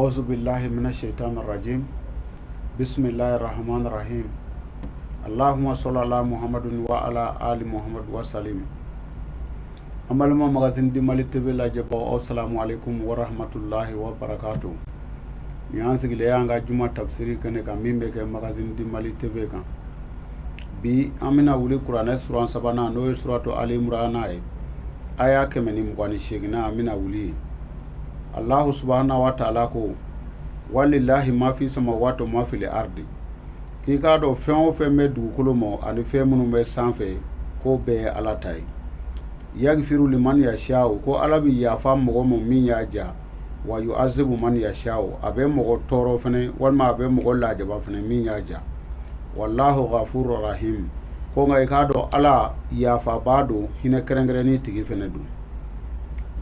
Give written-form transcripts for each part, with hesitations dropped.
Auzu billahi mina shaitani rajim. Bismillahir rahmanir rahim. Allahumma salli ala Muhammadin wa ala ali Muhammad wa salim. An balima Magazine du Mali TV lajɛbagaw, aw salamu alaikum wa rahmatullahi wa barakatuh. Nin y'an sigilen y'an ka juma tafsiri kɛnɛ kan min bɛ kɛ Magazine du Mali TV kan. Bi an bɛna wuli kuranɛ suran sabanan, n'o ye suratu Ali Imurana ye, aya 128nan, an bɛna wuli yen. Allahu subahana wa taala ko walilahi ma fi samawati ma fil ardi, k'i k'a dɔn fɛn o fɛn bɛ dugukolo ma ani fɛn minnu bɛ sanfɛ, k'o bɛɛ ye Ala ta ye. Yagifiru liman yashau, ko Ala bɛ yafa mɔgɔ ma min y'a ja, wa yu'azibu man yashau, a bɛ mɔgɔ tɔɔrɔ fana walima a bɛ mɔgɔ lajaba fana min y'a ja. Wallahu ghafuru rahim, ko nka i k'a dɔn Ala yafabaa don, hinɛ kɛrɛnkɛrɛnnin tigi fana don.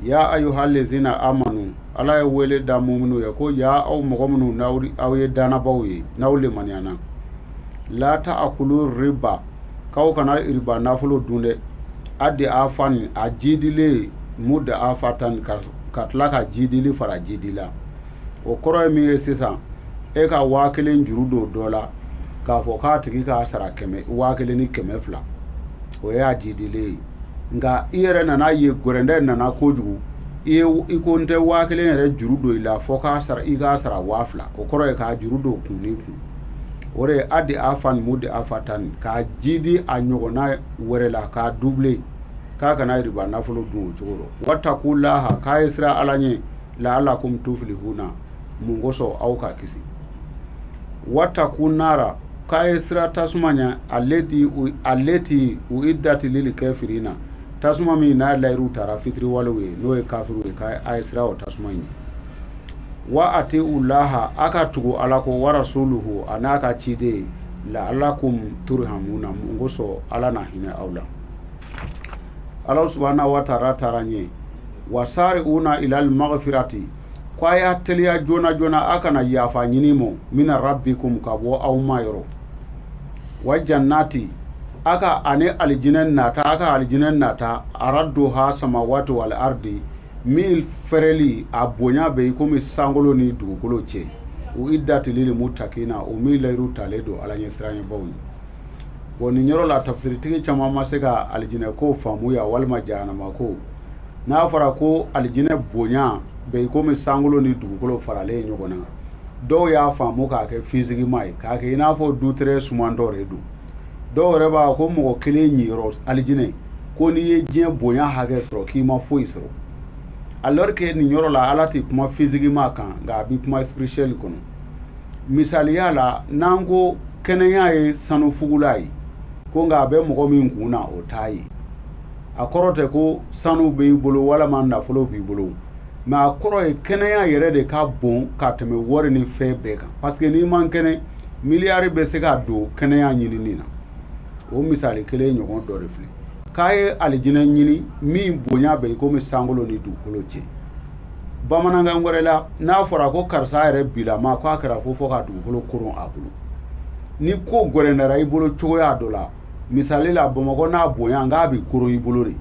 Ya ayuha lezina amanu, Ala ye wele da muminu ye ko ya aw mɔgɔ minnu n'aw ye dannabaw ye, n'aw lemaniyana, la ta'akulu riba, k'aw kana riba nafolo dun dɛ, adi'afan, a jidilen, muda'afatan, ka tila ka jidili fara jidi la. O kɔrɔ ye min ye sisan, e ka 1000 juru don dɔ la k'a fɔ k'a tigi k'a sara kɛmɛ 1200, o y'a jidilen ye. Nka i yɛrɛ nana ye gɛrɛndɛ nana kojugu, i ye i ko n tɛ 1000 yɛrɛ juru don i la fɔ k'a sara, i k'a sara 2000. O kɔrɔ ye k'a juru don kun ni kun. O de ye adi'afan muda'afatan, k'a jidi a ɲɔgɔnna wɛrɛ la, k'a doubler, k'a kana riba nafolo dun o cogo rɔ. Watakulaha, k'a ye siran Ala ɲɛ, la'alakum tuflihuna, mun kosɔn aw ka kisi. Wataku nara, k'a ye siran tasuma ɲɛ, aleti uidati lili kafirina, tasuma min n'a layiru tara fitiriwalew ye, n'o ye kafiriw ye, k'a ye siran o tasuma ɲɛ. Wa atiulaha, a ka tugu Ala kɔ, wa rasuluhu, a n'a ka ciden, la'alakum turhamuna, mun kosɔn Ala na hinɛ aw la. Ala subahana wa taala taara ɲɛ, wasari'una ilal magfirati, ko a y'a teliya joona joona a kana yafa ɲini mɔ, mina rabbikum, ka bɔ aw ma yɔrɔ, wa jannati, a ka ani alijinɛ nata, a ka alijinɛ nata, araduha samawati wal ardi, min fɛrɛli a bonya bɛ i komi sankolo ni dugukolo cɛ, uidati lil mutakina, o min layiru talen don Ala ɲɛsiranɲɛbaw ye. Bon, nin yɔrɔ la, tafsiritigi caman ma se ka alijinɛ ko faamu ya walima jahanama ko. N'a fɔra ko alijinɛ bonya bɛ i komi sankolo ni dugukolo faralen ɲɔgɔn na, dɔw y'a faamu k'a kɛ physiquement ye, k'a kɛ i n'a fɔ dutɛrɛ sumantɔ de don. Dɔw yɛrɛ b'a ko mɔgɔ kelen ɲiyɔrɔ alijinɛ, ko n'i ye diɲɛ bonya hakɛ sɔrɔ, k'i ma foyi sɔrɔ. Alors que nin yɔrɔ la, Ala tɛ kuma physiquement kan, nka a bɛ kuma spirituel kɔnɔ. Misaliya la, n'an ko kɛnɛya ye sanufugula ye, ko nka a bɛ mɔgɔ min kun na, o t'a ye. A kɔrɔ tɛ ko sanu b'i bolo walima nafolo b'i bolo, mais a kɔrɔ ye kɛnɛya yɛrɛ de ka bon ka tɛmɛ wari ni fɛn bɛɛ kan, parce que n'i man kɛnɛ, miliyari bɛ se ka don kɛnɛya ɲinini na. O misali kelen ɲɔgɔn dɔ de filɛ, k'a ye alijinɛ ɲini min bonya bɛ i komi sankolo ni dugukolo cɛ. Bamanankan wɛrɛ la, n'a fɔra ko karisa yɛrɛ bilama, k'a kɛra ko fɔ ka dugukolo koron a bolo, ni ko gɛrɛndara i bolo cogoya dɔ la, misali la Bamakɔ n'a bonya, k'a bɛ koron i bolo de,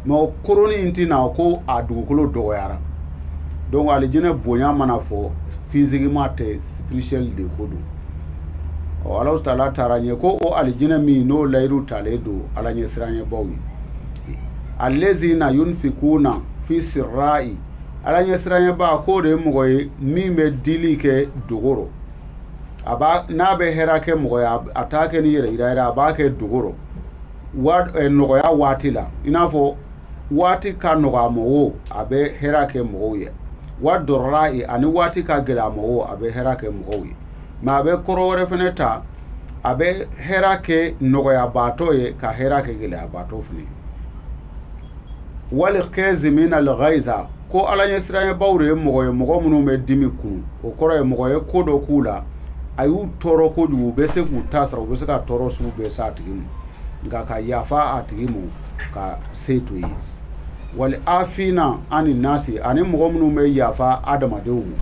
mais o koronni in tɛna ko a dugukolo dɔgɔyara. Donc alijinɛ bonya mana fɔ, physiquement tɛ, spirituel de ko don. Ɔ, Ala taala taara ɲɛ ko o alijinɛ min n'o layiru talen don Ala ɲɛsiranɲɛbaw ye, alezina yunfikuna fi sirra'i, Ala ɲɛsiranɲɛba k'o de ye mɔgɔ ye min bɛ dili kɛ dogo rɔ. A b'a n'a bɛ hɛrɛ kɛ mɔgɔ ye, a t'a kɛ ni yɛrɛ yira yɛrɛ, a b'a kɛ dogo rɔ wa nɔgɔya waati la, i n'a fɔ waati ka nɔgɔ a ma o, a bɛ hɛrɛ kɛ mɔgɔw ye, wa dɔrɔra ani waati ka gɛlɛ a ma o, a bɛ hɛrɛ kɛ mɔgɔw ye. Mais a bɛ kɔrɔ wɛrɛ fana ta, a bɛ hɛrɛ kɛ nɔgɔyabaatɔ ye, ka hɛrɛ kɛ gɛlɛyabaatɔ fana ye. Wali kazimina al-ghaiza, ko Ala ɲɛsiranɲɛbaw de ye mɔgɔ ye, mɔgɔ minnu bɛ dimi kun. O kɔrɔ ye mɔgɔ ye ko dɔ k'u la, a y'u tɔɔrɔ kojugu, u bɛ se k'u ta sara, u bɛ se ka tɔɔrɔ sugu bɛɛ s'a tigi ma, nka ka yafa a tigi ma ka se to yen. Wali afina ani nasi, ani mɔgɔ minnu bɛ yafa adamadenw ma.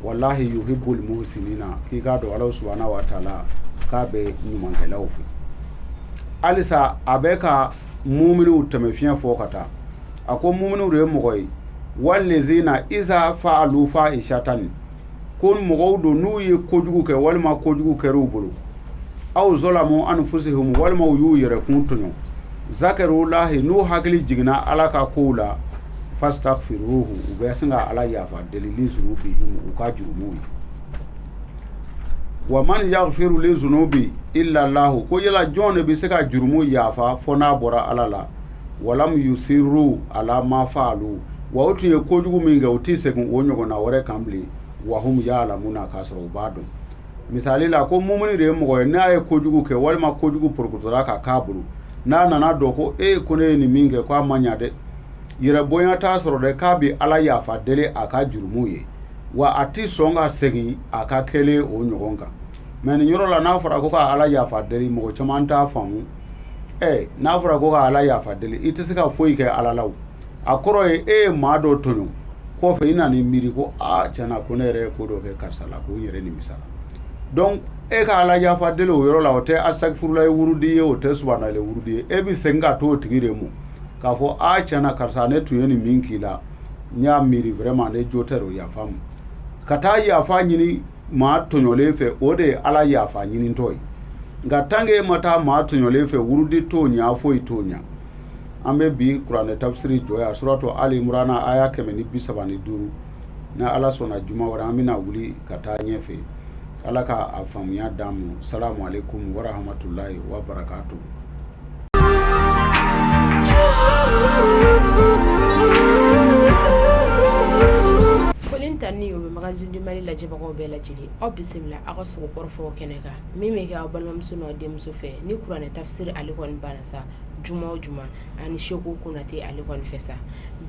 Walahi yuhibbul muhsinina, k'i k'a dɔn Ala subahana wa taala k'a bɛ ɲumankɛlaw fɛ. Halisa a bɛ ka muminiw tɛmɛ fiɲɛ fɔ ka taa, a ko muminiw de ye mɔgɔ ye, walezina iza fa'alu fa'ishatan. Ko mɔgɔw don n'u ye kojugu kɛ walima kojugu kɛra u bolo, aw zɔlamu anfusihum, walima u y'u yɛrɛkun tɔɲɔ, zakarulahi, n'u hakili jiginna Ala ka kow la, fastaghfiruhu, u bɛ sin ka Ala yafa deli, li zunubihim, u ka jurumuw ye. Wa man yaghfiru li zunubi illa lahu, ko yala jɔn de bɛ se ka jurumu yafa fɔ n'a bɔra Ala la? Walam yusiru ala ma faalu, wa u tun ye kojugu min kɛ, u tɛ segin o ɲɔgɔnna wɛrɛ kan bilen, wahum ya'lamuna, k'a sɔrɔ u b'a dɔn. Misali la, ko mumuni de ye mɔgɔ ye, n'a ye kojugu kɛ walima kojugu porokotora ka k'a bolo, n'a nana dɔn ko e ko ne ye nin min kɛ, k'a ma ɲa dɛ, yɛrɛ bonya t'a sɔrɔ dɛ, k'a bɛ Ala yafa deli a ka jurumu ye, wa a tɛ sɔn ka segin a ka kɛlen o ɲɔgɔn kan. Mais nin yɔrɔ la, n'a fɔra ko ka Ala yafa deli, mɔgɔ caman t'a faamu. Ɛ, n'a fɔra ko ka Ala yafa deli, i tɛ se ka foyi kɛ Ala la. A kɔrɔ ye e ye maa dɔ tɔɲɔ, kɔfɛ i nana i miiri ko aa, tiɲɛna, ko ne yɛrɛ ye ko dɔ kɛ karisa la, ko n yɛrɛ nimisara. Donc e ka Ala yafa deli o yɔrɔ la, o tɛ asagifurulayi wurudi ye, o tɛ subanalayi wurudi ye. E bɛ segin ka t'o tigi de ma k'a fɔ aa, tiɲɛna, karisa, ne tun ye nin min k'i la, n y'a miiri, vraiment ne jo tɛ o, yafa n ma. Ka taa yafa ɲini maa tɔɲɔlen fɛ, o de ye Ala yafa ɲinitɔ ye. Nka tant que e ma taa maa tɔɲɔlen fɛ, wurudi t'o ɲa, foyi t'o ɲa. An bɛ bi kuranɛ tafsiri jɔ yan, suratu Ali Imurana, aya 135. Ni Ala sɔnna, juma wɛrɛ an bɛna wuli ka taa ɲɛfɛ. Ala ka a faamuya d'an ma. Salamu aleykum warahmatulahi wa barakatu. Foli tanuni o bɛ Magazine du Mali lajɛbagaw bɛɛ lajɛlen. Aw bisimila aw ka sogo kɔrɔfɔw kɛnɛ kan, min bɛ kɛ aw balimamuso n'aw denmuso fɛ ni kuranɛ tafsiri ale kɔni banna sa juma o juma, ani Seku Konate ale kɔni fɛ sa.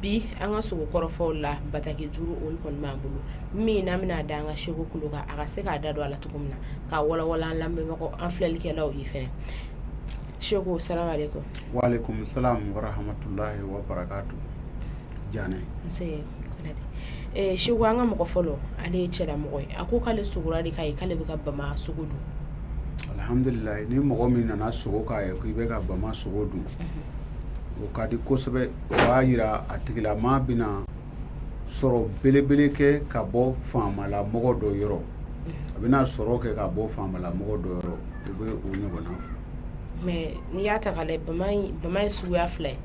Bi an ka sogo kɔrɔfɔw la, bataki duuru olu kɔni b'an bolo, min n'an bɛna da an ka Seku tulo kan, a ka se k'a da don a la cogo min na k'a walawala an lamɛnbagaw, an filɛlikɛlaw ye fɛnɛ. Seku, salamu aleykum. Wa aleykum salam wa rahmatulahi wa barakatu. Janɛ. Nse Konate. Seku, an ka mɔgɔ fɔlɔ, ale ye cɛlamɔgɔ ye. A ko k'ale sogora de k'a ye k'ale bɛ ka bama sogo dun. Alihamdulilayi, ni mɔgɔ min nana sogo k'a ye k'i bɛ ka bama sogo dun, o ka di kosɛbɛ. O b'a jira a tigilamaa bɛna sɔrɔ belebele kɛ ka bɔ faamalamɔgɔ dɔ yɔrɔ. A bɛna sɔrɔ kɛ ka bɔ faamalamɔgɔ dɔ yɔrɔ, o bɛ o ɲɔgɔnna fɔ. Mais n'i y'a ta k'a lajɛ, bama ye suguya fila ye.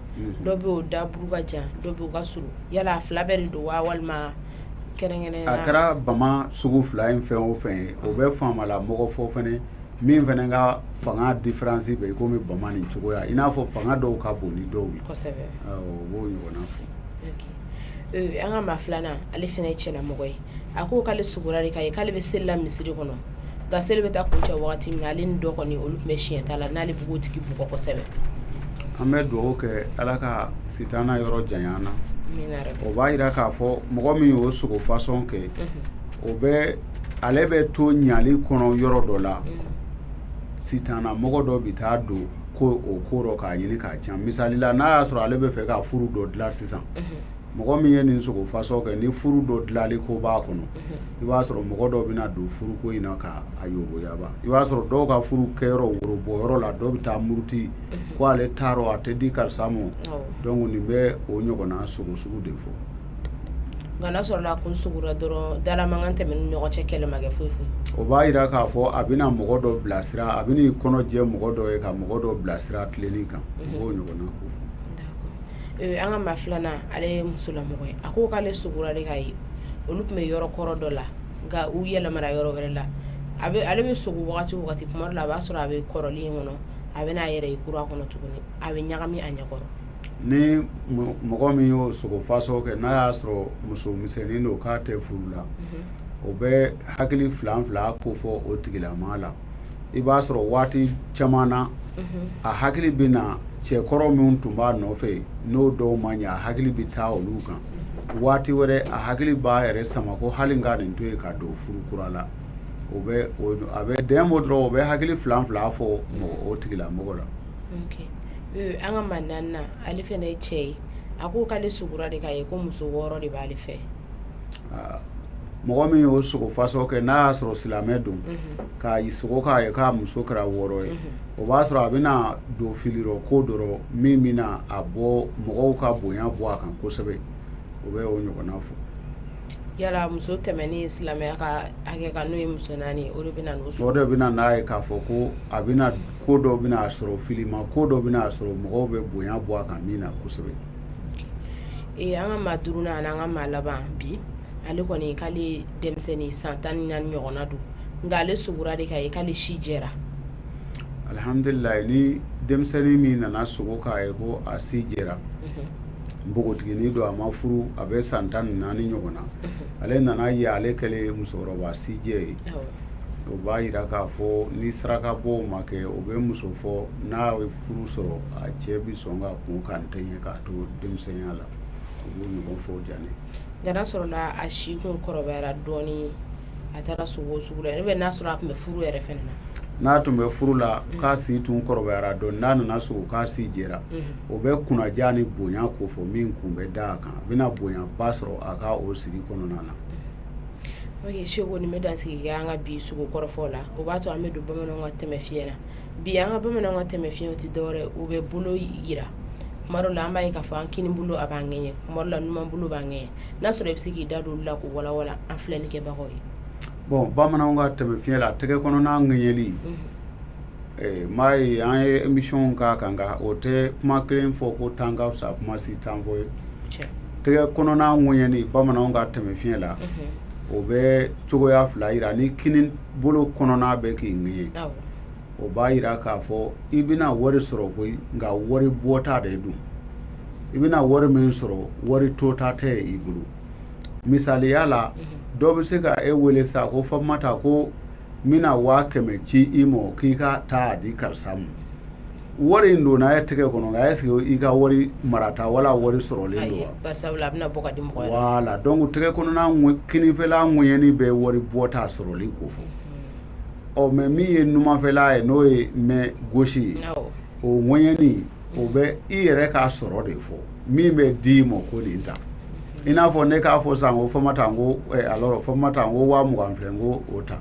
Dɔ bɛ o daburu ka jan, dɔ bɛ o ka surun. Yala a fila bɛɛ de don wa, walima kɛrɛnkɛrɛnnenya? A kɛra bama sugu fila in fɛn o fɛn ye, o bɛ faamalamɔgɔ fɔ fɛnɛ, min fɛnɛ ka fanga différence bɛ i komi bama nin cogoya, i n'a fɔ fanga dɔw ka bon ni dɔw ye. Kosɛbɛ. O b'o ɲɔgɔnna fɔ. An ka maa filanan, ale fana ye cɛlamɔgɔ ye. A ko k'ale sogora de k'a ye k'ale bɛ seli la misiri kɔnɔ, nka seli bɛ taa kuncɛ wagati min na, ale ni dɔ kɔni olu tun bɛ siɲɛ ta la, n'ale bɛ k'o tigi bugɔ kosɛbɛ. An bɛ dugawu kɛ Ala ka sitana yɔrɔ janya an na. O b'a jira k'a fɔ mɔgɔ min y'o sogo façon kɛ, o bɛ ale bɛ to ɲali kɔnɔ yɔrɔ dɔ la, sitana mɔgɔ dɔ bɛ taa don ko o ko rɔ k'a ɲini k'a tiɲɛ. Misali la, n'a y'a sɔrɔ ale bɛ fɛ ka furu dɔ dilan sisan, mɔgɔ min ye nin sogo façon kɛ, ni furu dɔ dilali ko b'a kɔnɔ, i b'a sɔrɔ mɔgɔ dɔ bɛna don furuko in na k'a yoboyaba. I b'a sɔrɔ dɔw ka furu kɛyɔrɔ worobɔ yɔrɔ la, dɔw bɛ taa muruti ko ale t'a rɔ, a tɛ di karisa ma. Donc nin bɛ o ɲɔgɔnna sogo sugu de fɔ. Nka n'a sɔrɔla a kun sogora dɔrɔn, dalamankan tɛmɛ ni ɲɔgɔn cɛ, kɛlɛ ma kɛ foyi foyi. O b'a jira k'a fɔ a bɛna mɔgɔ dɔ bilasira, a bɛn'i kɔnɔ jɛ mɔgɔ dɔ ye ka mɔgɔ dɔ bilasira tilenni kan. O b'o ɲɔgɔnna ko fɔ. An ka maa filanan, ale ye musolamɔgɔ ye. A ko k'ale sogora de k'a ye olu tun bɛ yɔrɔ kɔrɔ dɔ la, nka u yɛlɛmara yɔrɔ wɛrɛ la. Ale bɛ sogo wagati o wagati, tuma dɔ la a b'a sɔrɔ a bɛ kɔrɔlen in kɔnɔ, a bɛ n'a yɛrɛ ye kura kɔnɔ tuguni, a bɛ ɲagami a ɲɛkɔrɔ. Ni mɔgɔ min y'o sogo façon kɛ, n'a y'a sɔrɔ muso misɛnnin don k'a tɛ furu la, o bɛ hakili fila fila ko fɔ o tigilamaa la. I b'a sɔrɔ waati caman na, a hakili bɛ na cɛkɔrɔ minnu tun b'a nɔfɛ, n'o dɔw ma ɲɛ, a hakili bɛ taa olu kan. Waati wɛrɛ, a hakili b'a yɛrɛ sama ko hali ka nin to yen ka don furu kura la. O bɛ a bɛ den o dɔrɔn, o bɛ hakili fila fila fɔ mɔgɔ o tigilamɔgɔ la. An ka maa naaninan, ale fana ye cɛ ye. A ko k'ale sogora de k'a ye ko muso wɔɔrɔ de b'ale fɛ. Mɔgɔ min y'o sogo façon kɛ, n'a y'a sɔrɔ silamɛ don, k'a sogo k'a ye k'a muso kɛra wɔɔrɔ ye, o b'a sɔrɔ a bɛna don filirɔ ko dɔ rɔ min bɛna a bɔ mɔgɔw ka bonya bɔ a kan kosɛbɛ. O bɛ o ɲɔgɔnna fɔ. Yala muso tɛmɛnen silamɛya ka hakɛ kan, n'o ye muso 4, o de bɛ na n'o O de bɛ na n'a ye k'a fɔ ko a bɛna ko dɔ bɛna a sɔrɔ, filima ko dɔ bɛna a sɔrɔ, mɔgɔw bɛ bonya bɔ a kan min na kosɛbɛ. Ee, an ka maa duurunan ani an ka maa laban bi, ale kɔni k'ale denmisɛnnin, san 14 ɲɔgɔnna don, nka ale sogora de k'a ye k'ale si jɛra. Alihamdulilayi, ni denmisɛnnin min nana sogo k'a ye ko a si jɛra, npogotiginin don, a ma furu, a bɛ san 14 ɲɔgɔn na, ale nana ye ale kɛlen musokɔrɔba sijɛ ye, o b'a jira k'a fɔ ni saraka bɔ ma kɛ, o bɛ muso fɔ n'a ye furu sɔrɔ, a cɛ bɛ sɔn ka kun ka ntɛɲɛ k'a to denmisɛnya la. O b'o ɲɔgɔn fɔ, Janɛ. Nka n'a sɔrɔla a si kun kɔrɔbayara dɔɔnin, a taara sogo sugu la, n'a sɔrɔ a tun bɛ furu yɛrɛ fana na. N'a tun bɛ furu la, k'a si tun kɔrɔbayara dɔɔnin, n'a nana sogo k'a si jɛra, o bɛ kunnaja ni bonya ko fɔ min kun bɛ da a kan, a bɛna bonyaba sɔrɔ a ka o sigi kɔnɔna na. Ok Seku, nin bɛ dansigi kɛ an ka bi sogo kɔrɔfɔ la. O b'a to an bɛ don bamananw ka tɛmɛfiɲɛ na bi. An ka bamananw ka tɛmɛfiɲɛ tɛ dɔwɛrɛ, u bɛ bolo jira. Tuma dɔ la, an b'a ye k'a fɔ an kini bolo a b'an ŋɛɲɛ, tuma dɔ la numan bolo b'an ŋɛɲɛ. N'a sɔrɔ i bɛ se k'i da don olu la k'o walawala an filɛlikɛbagaw ye. Bon, bamananw ka tɛmɛfiɲɛ la, tɛgɛ kɔnɔna ŋɛɲɛli, m'a ye an ye émission k'a kan, nka o tɛ kuma kelen fɔ ko tan ka fisa kuma si tan fɔ ye. Tɛgɛ kɔnɔna ŋɛɲɛni, bamananw ka tɛmɛfiɲɛ la, o bɛ cogoya fila jira. Ni kini bolo kɔnɔna bɛ k'i ŋɛɲɛ, o b'a jira k'a fɔ i bɛna wari sɔrɔ koyi, nka wari bɔta de don. I bɛna wari min sɔrɔ, wari tota tɛ i bolo. Misaliya la, dɔ bɛ se ka e wele sa ko Famata, ko n bɛna 100 000 ci i ma k'i ka taa a di karisa ma. Wari in donna e tɛgɛ kɔnɔ, nka est-ce que i ka wari marata wala wari sɔrɔlen don wa? Voilà, donc tɛgɛ kɔnɔna kinifɛla ŋɛɲɛni bɛ wari bɔta sɔrɔli ko fɔ. Ɔ mais min ye numanfɛla ye, n'o ye main gauche ye, o ŋɛɲɛni, o bɛ i yɛrɛ ka sɔrɔ de fɔ min bɛ di i ma ko nin ta. I n'a fɔ ne k'a fɔ sisan ko Famata, ko alors Famata, ko 20 000 filɛ, ko o ta,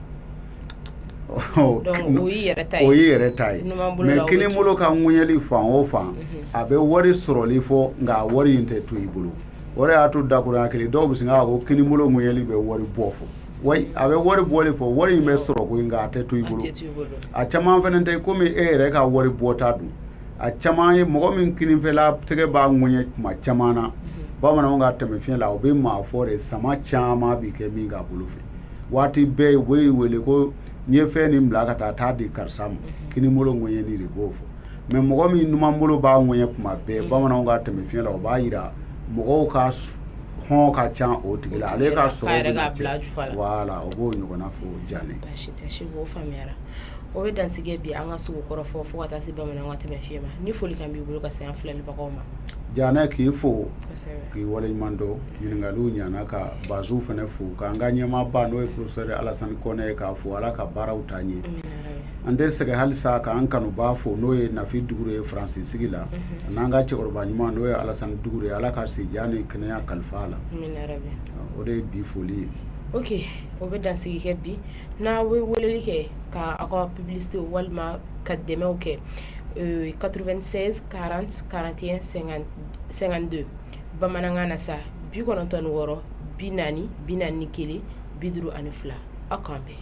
o y'i yɛrɛ ta ye. Mais kini bolo ka ŋɛɲɛli fan o fan, a bɛ wari sɔrɔli fɔ, nka wari in tɛ to i bolo. O de y'a to dakurunya kelen, dɔw bɛ sin k'a ko kini bolo ŋɛɲɛli bɛ wari bɔ fɔ. Wa a bɛ wari bɔli fɔ, wari in bɛ sɔrɔ koyi, nka a tɛ to i bolo. A caman fana tɛ komi e yɛrɛ ka wari bɔta don. A caman ye mɔgɔ min kinifɛla tɛgɛ b'a ŋɛɲɛ tuma caman na, bamananw ka tɛmɛfiɲɛ la, o bɛ maa fɔ de sama caman bɛ kɛ min ka bolo fɛ waati bɛɛ, u bɛ wele ko n ye fɛn nin bila ka taa taa di karisa ma. Kinibolo ŋɛɲɛni de b'o fɔ. Mais mɔgɔ min numanbolo b'a ŋɛɲɛ tuma bɛɛ, bamananw ka tɛmɛfiɲɛ la, o b'a jira mɔgɔw ka hɔn ka ca o tigi la, ale ka sɔrɔ bɛna caya. Voilà, o b'o ɲɔgɔnna fɔ, Janɛ. Baasi tɛ Seku, o faamuyara. O bɛ dansigi bi an ka sogo kɔrɔfɔ fo ka taa se bamananw ka tɛmɛfiɲɛ ma. Ni folikan b'i bolo ka se an filɛlibagaw ma. Janɛ, k'i fo, k'i waleɲuman dɔn. Ɲininkaliw ɲana. Ka Bazu fana fo, k'an ka ɲɛmaaba, n'o ye professeur Alasani Kɔnɛ ye, k'a fo, Ala ka baaraw taa ɲɛ. An tɛ sɛgɛn halisa k'an kanuba fo, n'o ye Nafi Dugure ye Faransi sigi la, n'an ka cɛkɔrɔba ɲuman, n'o ye Alasani Dugure ye, Ala ka sijan ni kɛnɛya kalifa a la. O de ye bi foli ye. Ok, o bɛ dansigi kɛ bi. N'aw bɛ weleli kɛ ka aw ka publicité walima ka dɛmɛw kɛ, 96 40 41 52, bamanankan na sa, 96 40 41 52. Aw k'an bɛn.